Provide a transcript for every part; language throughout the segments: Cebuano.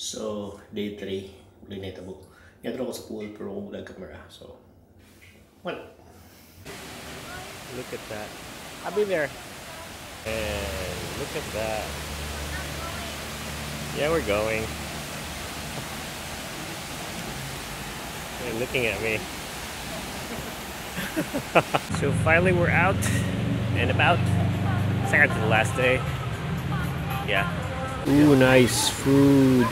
So, day 3, wala na itabo. Ngadto ko sa pool pero wala camera. So, what? Look at that. I've been there. And look at that. Yeah, we're going. They're looking at me. So finally we're out and about. Second to the last day. Yeah. Ooh, nice food.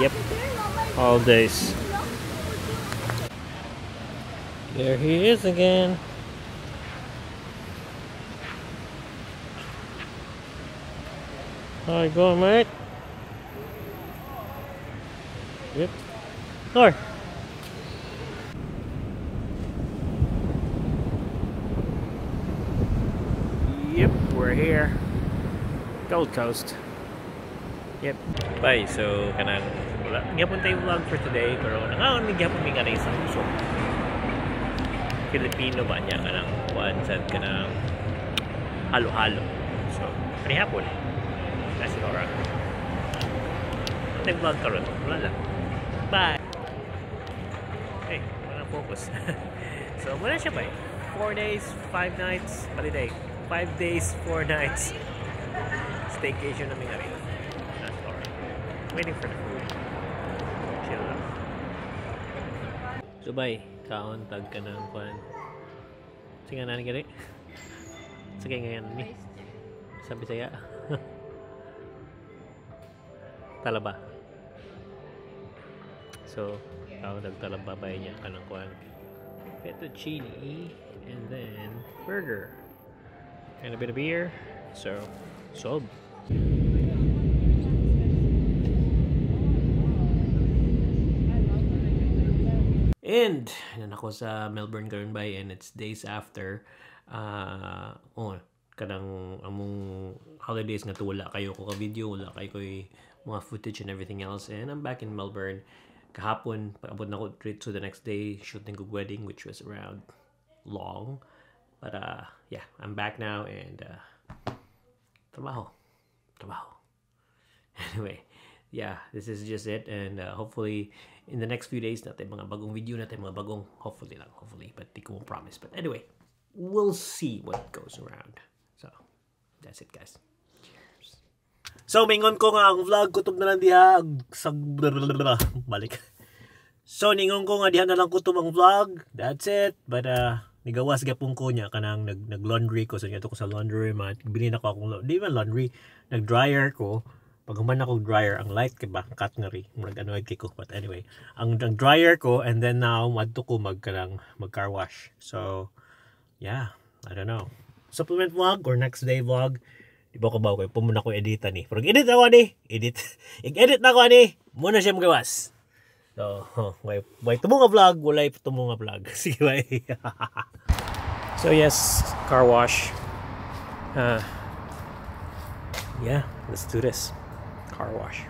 Yep. All days. There he is again. How you going, mate? Yep. Thor. Yep, we're here. Gold Coast. Yep. Bye. So, kanang wala gyapon tayo vlog for today, pero nangaon mi gyapon mi kanay sa usok. Filipino ba niya kanang kuan sad kanang halo-halo. So, kanihapon. That's it, alright. Tayo vlog karon. Wala lang. Bye. Hey, wala focus. So, wala siya ba? 4 days, 5 nights, bali day. 5 days, 4 nights. Staycation namin nga rin. That's alright. Waiting for the food. Chill lang. So, bye. Kaon, tag ka ng kwan. Sige na, gari. Sige ngayon ni. Sabi saya. Talaba. So, kaon tag talaba bay niya kanang kwan. Fettuccine and then burger. And a bit of beer. So, sold. And nan ako sa Melbourne karon bay, and it's days after oh kanang among holidays nga to wala kayo ko ka video, wala kayo koy mga footage and everything else, and I'm back in Melbourne kahapon. Pag-abot na ko to the next day shooting kog wedding, which was around long, but yeah, I'm back now and trabaho. Anyway, yeah, this is just it, and hopefully in the next few days natin mga bagong video, natin mga bagong, hopefully lang, hopefully, but di ko mo promise. But anyway, we'll see what goes around. So, that's it, guys. Cheers. So, mingon ko nga ang vlog, kutob na lang diha, balik. So, ningon ko nga diha na lang kutob ang vlog. That's it. But, nigawas gyapon ko niya kanang nag-laundry ko. So, ngadto ko sa laundry mat. Bili na ko akong, di man laundry, nag-dryer ko. Pag human ako dryer, ang light kay ba cut nga ri, murag annoyed kay ko. But anyway, ang dryer ko, and then now madto ko mag car wash. So yeah, I don't know. Supplement vlog or next day vlog. Di ba ko ba ko pumuna ko editan ni. Pero edit ako ani, edit. I-edit na ko ani. Muna siya magawas. So, way tumo nga vlog, walay tumo nga vlog. Sige bye. So yes, car wash. Yeah, let's do this. Car wash.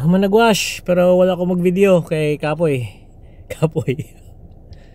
Managwash pero wala ko mag-video kay Kapoy. Kapoy.